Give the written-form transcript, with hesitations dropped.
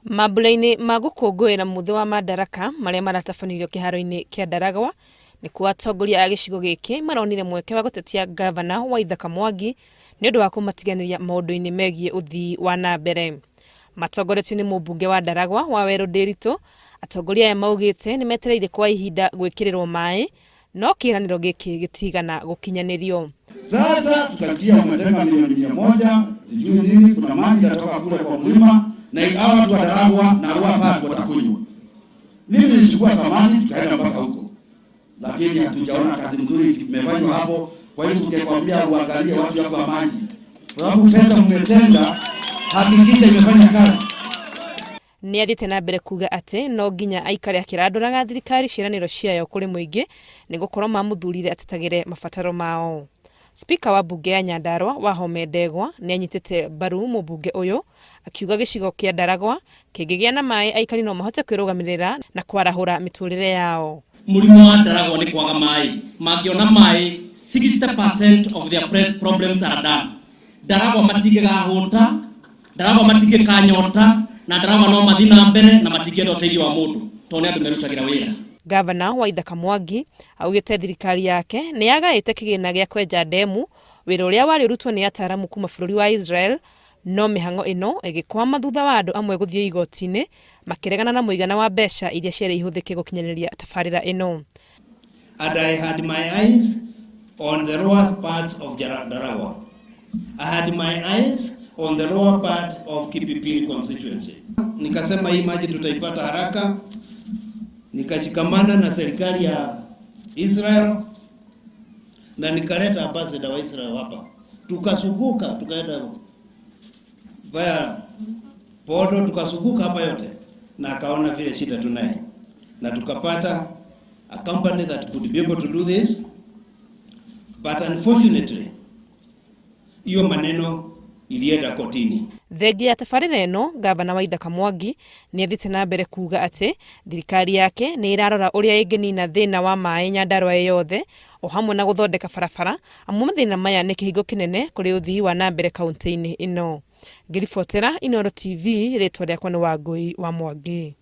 Mambura-inĩ ma gũkũngũĩra mũthĩ wa Madaraka marĩa maratabanirio kĩharo-inĩ kĩa Ndaragwa, nĩkuo atongoria a gĩcigo gĩkĩ maronire mweke wa gũtetia ngavana Waithaka Mwangi nĩ ũndũ wa kũmatiganĩria maũndũ-inĩ megiĩ ũthii wa na mbere. Matongoretio nĩ mũmbunge wa Ndaragwa Wawerũ Ndĩritũ, atongoria aya maugĩte nĩ metereire kwa ihinda gwĩkĩrĩrwo maĩ No kĩĩranĩro gĩkĩ gĩtiigana gũkinyanĩrio. Sasa tukasikia wametenga milioni 100 sijui nini, kuna maji yatoka kule kwa mlima na hawa watu wa Ndaragwa na Arua Park watakunywa. Mimi nilichukua kamani tukaenda mpaka huko, lakini hatujaona kazi nzuri imefanywa hapo. Kwa hiyo tungekwambia uangalie watu wako wa maji, kwa sababu pesa mmetenga, hakikisha imefanya kazi. Nĩ athiĩte na mbere kuuga atĩ no nginya aikare akĩrandũraga thirikari ciĩranĩro ciayo kũrĩ mũingĩ nĩ gũkorwo mamũthurire atetagĩre mabataro mao. Spika wa mbunge ya Nyandarua Wahome Ndegwa nĩ anyitĩte mbaru mũmbunge ũyũ akiuga gĩcigo kĩa Ndaragwa kĩngĩgĩa na maĩ aikari no mahote kwĩrũgamĩrĩra na kwarahũra mĩtũrĩre yao. Mũrimũ wa Ndaragwa nĩ kwaga maĩ. Mangĩona maĩ 60% of their problems are done. Ndaragwa matingĩgahũta, Ndaragwa matingĩkanyota, na Ndaragwa no mathiĩ na mbere na matingĩenda ũteithio wa mũndũ tondũ nĩ andũ merutagĩra wĩra. Ngavana Waithaka Mwangi augĩte thirikari yake nĩ yagaĩte kĩgĩna gĩa kwenja ndemu, wĩra ũrĩa warĩ ũrutwo nĩ ataaramu kuma bũrũri wa Israel, no mĩhang'o ĩno ĩgĩkwama thutha wa andũ amwe gũthiĩ igoti-inĩ makĩregana na mũigana wa mbeca iria ciarĩ ihũthĩke gũkinyanĩria tabarĩra ĩno. And I had my eyes on the lower part of Ndaragwa. I had my eyes on the lower part of Kipipiri constituency. Nikasema hii maji tutaipata haraka. Nikashikamana na serikali ya Israel na nikaleta ambassador wa Israel hapa. Tukazunguka, tukaenda via Bodo, tukazunguka hapa yote na akaona vile shida tunaye, na tukapata a company that could be able to do this, but unfortunately hiyo maneno ilienda kotini. Thengia ya tabarĩra ĩno, ngavana Waithaka Mwangi nĩ athiĩte na mbere kuuga atĩ thirikari yake nĩ ĩrarora ũrĩa ĩngĩnina thĩna wa maĩ Nyandarua yothe o hamwe na gũthondeka barabara amu mathĩna maya nĩ kĩhingo kĩnene kũrĩ ũthii wa na mbere kaunti-inĩ ĩno. Ngĩribotera Inooro TV, rĩtwa rĩakwa nĩ Wangũi wa Mwangi.